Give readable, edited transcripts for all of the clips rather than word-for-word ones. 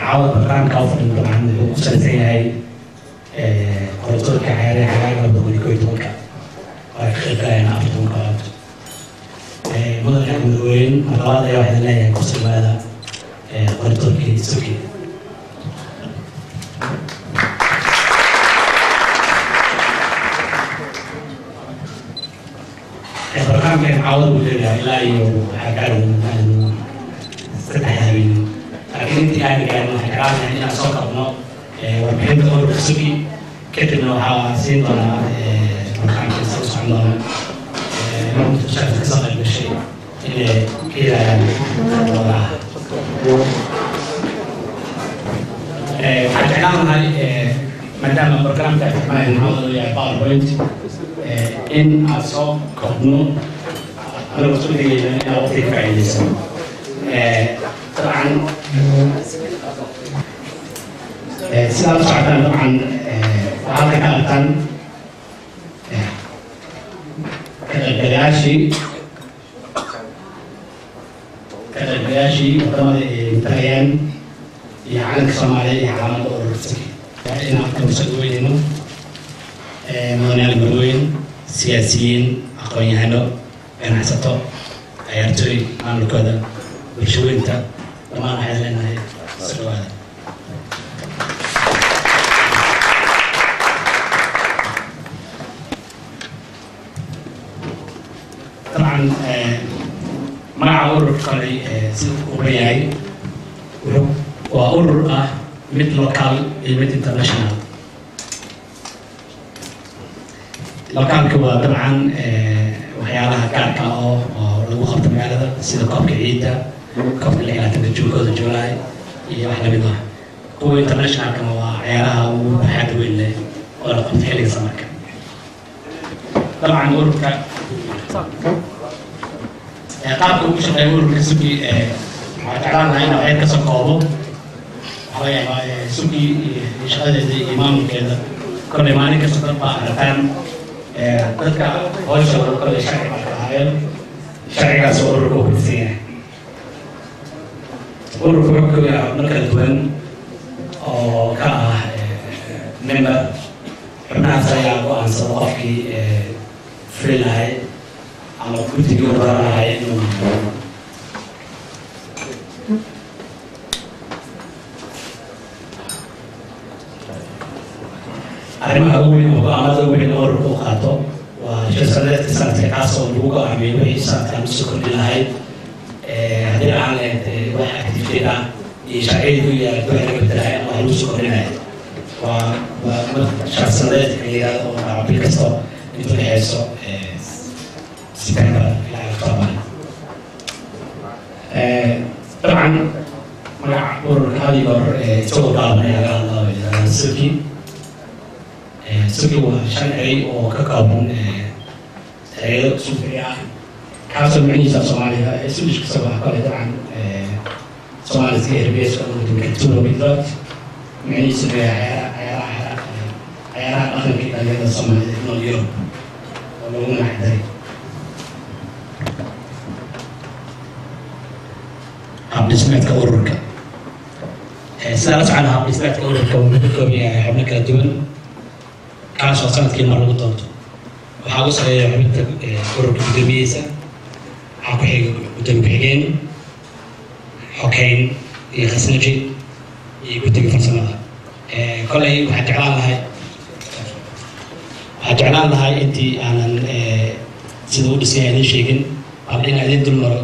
Caawada barnaamijka u fadhin dabcan wuxuu ku salaysan yahay qoratoorka cayaaraha xagaaga 2011-ka oo ay ka qayb galayaan 14 kooxood. Mudane madaxweyne, mar labaad ayaa waxaan leeyahay ku sugnaada qoratoorkii Suki. Barnaamijkan caawada uu leeyahay ilaa iyo waxaa gaari doonaa 3 habeen, laakiin intii aan gaarin waxaan jeclaan inaan soo kabno warbixinta ururka Suki, kadibna waxaa siin doonaa barnaamijka soo socon doona marka shaqada kasoo qayb gashay inay ka helayaan khibradooda. Waxaan jeclaan lahay, maadaama programka isticmaalayna caawada uu yahay PowerPoint, in aan soo koobno anagoo isku dayayna inaan waqtiga ka faa'iidaysano. Dabcan sidaa la socotaan, dabcan waxaa halka ka aragtaan ka qaybgalayaashii wadamada ay matalayaan iyo calanka Soomaaliya iyo calaamada ururka Suki. Inaan halkan kusoo dhaweynayno mudanayaal, marweyn, siyaasiyiin, aqoon-yahano, ganacsato, ciyaartooy, maamulkooda, bulshaweynta dhammaan, waxaan leenahay soo dhawaada. Dabcan magaca ururka kolay sida uu kooban yahay wuxuu waa urur ah mid local iyo mid international. Localka waa dabcan waxyaalaha gaarka oo lagu qabto magaalada, sida koobka ciidda, koobka 26-ka Juunkooda July iyo wax lamid ah. Kuwa internationalkana waa ciyaaraha ugu baaxadda weyn leh oo la qabto xilliga samarka. Dabcan ururka qaabka ugu shaqeeya ururka Suki waxaa jeclaan lahaa inuu waxyar kasoo koobo. Waxaa laga yaabaa Suki iyo shaqadeeda iyo maamulkeeda kolley maalin kasta dad baa aragtaan dadka howshooda, kolley sharci baa ka ahaayo, sharcigaas oo ururka uu fidsan yahay. Ururku wuxuu ka yahay xubno kala duwan oo ka ah member. Xubnahaas ayaa go-aansada qofkii fuli lahay ama guddigii u dooran lahay inuu maamulo. Arrimaha ugu weyn oo go-aamada ugu weyn oo ururka u qaato waa shir sanadeedka sanadka, kaas oo lagu go-aamiyo wixii sanadkan usoo kordhi lahayd, haddii ahaan lahayd wax activity ah iyo sharciyadii u yaala wax laga bedelahay ama wax lagu soo kordhinaya. Waa shir sanadeedka la yihahdo oo dhaco bil kasto inta udhexeyso September ilaa October. Dabcan magaca ururka had iyo goor isagoo gaaban ayaa laga hadlaa oo yidhahdaa Suki. Suki waa shan erey oo ka kooban ereyado suufi ah, kaasoo micnihiisa Soomaaliga Swedish kasoo baxa kole, dabcan Soomaaliska erbeska kulturbidrag, micnihiisuna yahay ciyaaraha dhaqanka iyo dhalinyarada Soomaaliyeed ee nool Yurub oo loogu magac daray. Qaab dhismeedka ururka, sidaa la socona, qaab dhismeedka ururka wuxuu ka kooban yahay xubno kala duwan, kaasoo sanadkii mar lagu doorto. Waxaa ugu sareeya xubinta ururka guddoomiyihiisa, waxaa ku xiga guddoomiye ku-xigeen, xokeyn iyo khasnaji iyo guddiga farsamada. Kolley waxaan jeclaan lahay intii aanan sida u dhisan yahay idin sheegin, bal inaan idin dul maro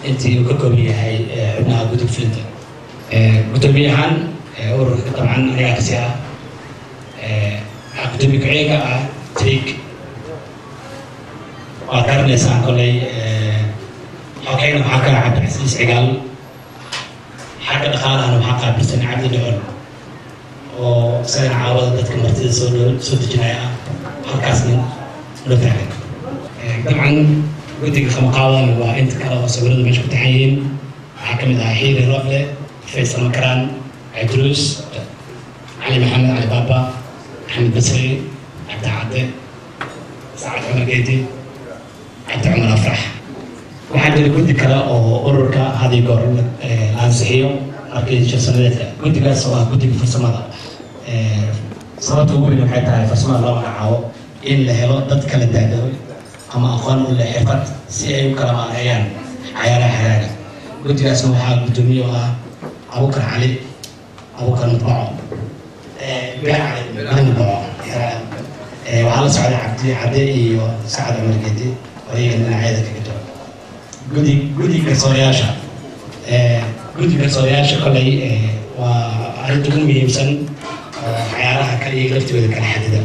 intii uu ka kooban yahay xubnaha guddiga fulinta. Guddoomiye ahaan ururka dabcan anigaa kasi ah. Waxaa guddoomiye ku-xigeenka ah Trik, waad garanaysaan kolley. Xogeyna waxaa ka ah Cabdicasiis Cigaal. Xagga dhaqaalahana waxaa qaabilsan Cabdi Dhocol oo isagana caawada dadka martida soo dejinaya ah, halkaasna loo taagan. Dabcan guddiga qabanqaabadana waa inta kale oo sawiradu meesha ku taxan yihiin. Waxaa ka mid ahaa Xiiri Rooble, Faysal Makaraan, Cabdiruus Cali, Maxamed Cali Baaba, Maxamed Basri, Cabdi Cadde, Sacad Cumar Geedi, Cabdi Cumar Afrax. Waxaa jira guddi kale oo ururka had iyo goor la ansixiyo Markii shir sanadeedka guddigaas oo ah guddiga farsamada, sababta ugu weyn waxay tahay farsamada loo magacaabo in la helo dad kala daadao ama aqoon u leh xirfad si ay u kala maareeyaan cayaaraha xagaaga. Guddigaasna waxaa guddoomiye oo ah Abuukar Cali Abuukar Mudbaco, Bila Cali Bila Mudbaco. Waxaa la socday Cabdi Cadde iyo Sacad Cumar Gedi oo iyaga dhinacyada kaga jiro. Guddi garsoorayaasha kolley waa arrinta ugu muhiimsan oo cayaaraha kale iyaga laftooda kala xadida.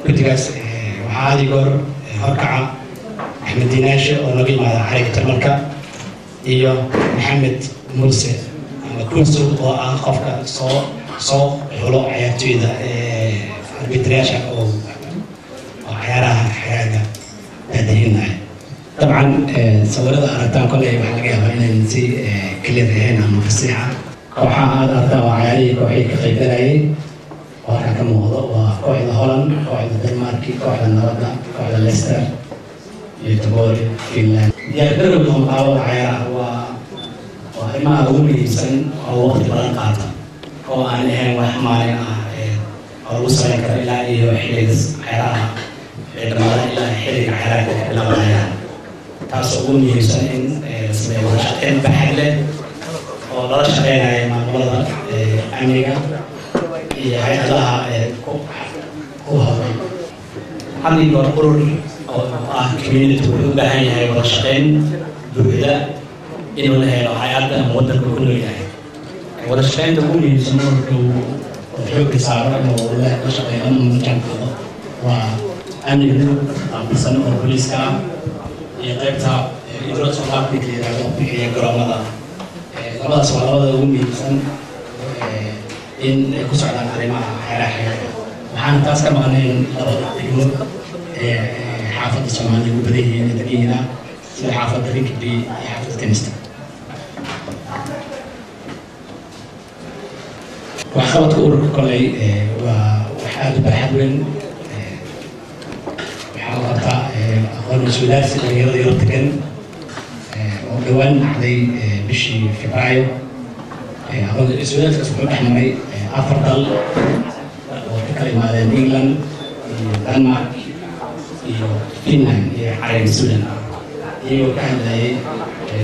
Guddigaas waxaa had iyo goor horkaca Axmed Diinaashe oo naga yimaada xariga Jarmalka iyo Maxamed Muuse ama Kunsul oo ah qofka soo xulo ciyaartoyda arbitrayaasha oo cayaaraha xagaaga daadihinaya. Dabcan sawirada aragtaan kolley waxaa laga yaabaa inayn si clear ahayn ama fasiixa. Kooxaha aad aragtaan waa cayaarihii kooxihii ka qaybgalayay oo halkan ka muuqdo, waa kooxda Holland, kooxda Denmark, kooxda Nabadda, kooxda Leicester iyo Tobori Finland. Diyaargarowga qabanqaabada cayaaraha waa arrimaha ugu muhiimsan oo waqti badan qaata oo aan ahayn wax maalin ah oo lagu samayn karo ilaa iyo xilliga cayaaraha ay dhamaadaan ilaa xilliga cayaaraha ka bilaabanayaan, taasoo ugu muhiimsan in la sameeyo wada shaqeyn baaxad leh oo lala shaqeynayo maamulada amniga iyo hay-adaha ku howlan. Had iyo goor urur oo ah community wuxuu u baahan yahay wada shaqeyn buuxda inuu la helo hay-adda ama waddanka uu ku nool yahay. Wada shaqeynta ugu muhiimsan ururka uu xoogga saaro inuu la shaqeeyo ama la jaanqaado waa amniga qaabilsan oo booliiska ah iyo qaybta idrosolaapik la yiraahdo bixiya garoomada. Labadaas waa labada ugu muhiimsan in ay ku socdaan arrimaha xeeraha xeeraha. Waxaana taas ka maqnayn labada degmo ee xaafadda Soomaaliya ugu badan yihiin ee degan yihiin, sida xaafadda Rinkeby iyo xaafadda Tensta. Waxqabadka ururka kolley waa wax aada u baaxad weyn. Waxaa la qabtaa aqoon iswadaarsi dhalinyarada Yurub degan oo dhowaan dhacday bishii Febraayo. Aqoon iswadaarsigaas wuxuu dhex maray afar dal oo ka kala yimaadeen England iyo Denmark iyo Finland iyo cariga Sweden, iyagoo ka hadlayay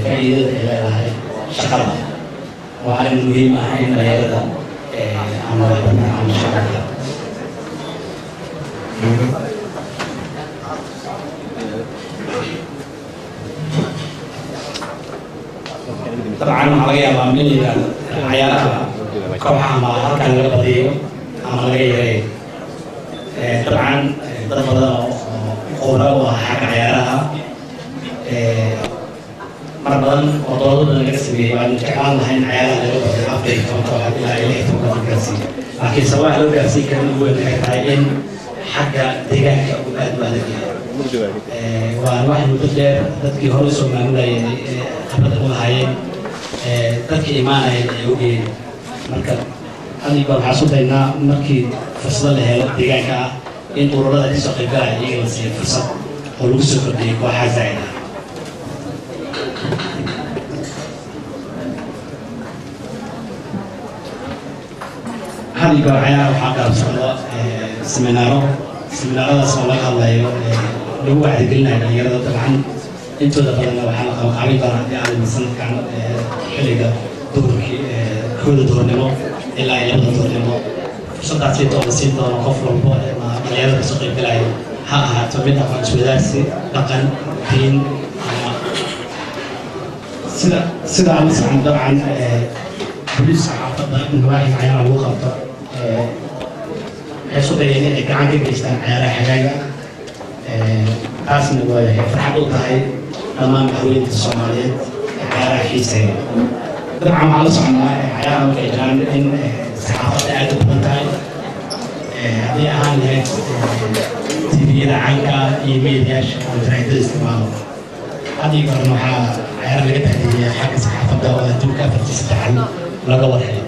faa'iidada ay leedahay shaqada. Waa arrin muhiim ah in dhalinyarada ama waxbartaan ama shaqada. Dabcan waxaa laga yaabaa in la yidhaahdo cayaaraha kooxaha ma halkan laga badiyo ama laga yareeyo. Dabcan dad badan oo khubro u ah xagga cayaaraha mar badan oo doodo badan laga sameeyey waanu jeclaan lahay in cayaaraha laga badiyo 14 kooxood ilaa iyo 16 kooxood gaarsiiyo, laakiin sababaha loo gaarsiin karin ugu weyn waxay tahay in xagga deegaanka uu aad u adag yahay. Waa wax muddo dheer dadkii hore usoo maamulayay khibrada u lahaayeen, dadkii imaanayeen ay ogyihiin. Marka had iyo goor waxaan isku daynaa markii fursado la helo deegaanka ah in ururada kasoo qaybgalaya iyaga la siiyo fursad oo lagu soo kordhiyay kooxaha zaa'id ah. Had iyo goor cayaaraha waxaa garab socda seminaaro, seminaaradaas oo laga hadlayo lagu wacyigelinayo dhalinyarada. Dabcan intooda badanna waxaa la qabanqaabin doonaa haddii aan sanadkan xilliga duhurkii, 1-da duhurnimo ilaa iyo 2-da duhurnimo. Fursadaasi oo la siin doono qof walbo ama dhalinyarada kasoo qaybgalayo, ha ahaato mid aqoon iswadaarsi dhaqan, diin ama sida aan la socon. Dabcan booliiska xaafadda nawaaxiga cayaaraha lagu qabto waxay isku dayeen inay gacan ka geystaan cayaaraha xagaaga. Taasna way farxad u tahay dhammaan madaxweynta Soomaaliyeed ee cayaaraha xiiseeya. Dabcan waxaan la soconaa cayaaraha markay jiraan in saxaafadda aad u badan tahay, haddii ahaan lahayd TV-yada caanka iyo meediyaasha oo jaraa'idada isticmaalo. Had iyo goorna waxaa cayaaraha laga tahdiidiyaa xagga saxaafadda oo adduunka afartiisa dacal laga war helo.